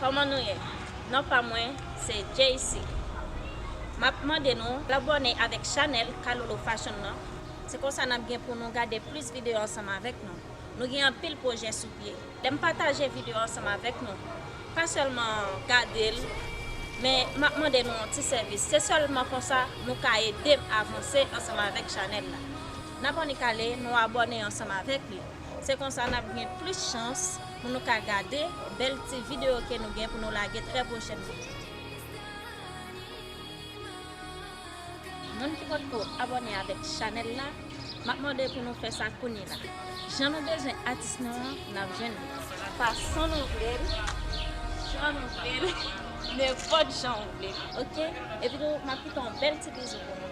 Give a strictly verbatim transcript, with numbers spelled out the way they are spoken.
Kòman nou ye? Non pa mwen se Jaycee. M ap mande nou abòne avèk chanèl Kalolo Fashion nan. Se konsa n ap gen pou nou gade plis videyo ansanm avèk nou. Nou gen anpil pwojè sou pye. Lè m pataje videyo ansanm avèk nou, pa sèlman gade l, men m ap mande nou yon ti sèvis. Se sèlman konsa nou ka ede m avanse ansanm avèk chanèl la. N ap annik ale, nou abòne ansanm avèk li. Se konsa n ap gen plis chans pou nou ka gade bèl ti videyo ke nou gen pou nou lage trè pwochènman. Moun ki potko abòne avèk chanèl la, m ap mande pou nou fè sa kounye la. Jan nou bezwen atis nou an, n ap jwenn li. Fason nou vle l, jan nou vle l, nenpòt jan ou vle l, oke? Epi tou, m ap kite yon bèl ti bizou pou nou.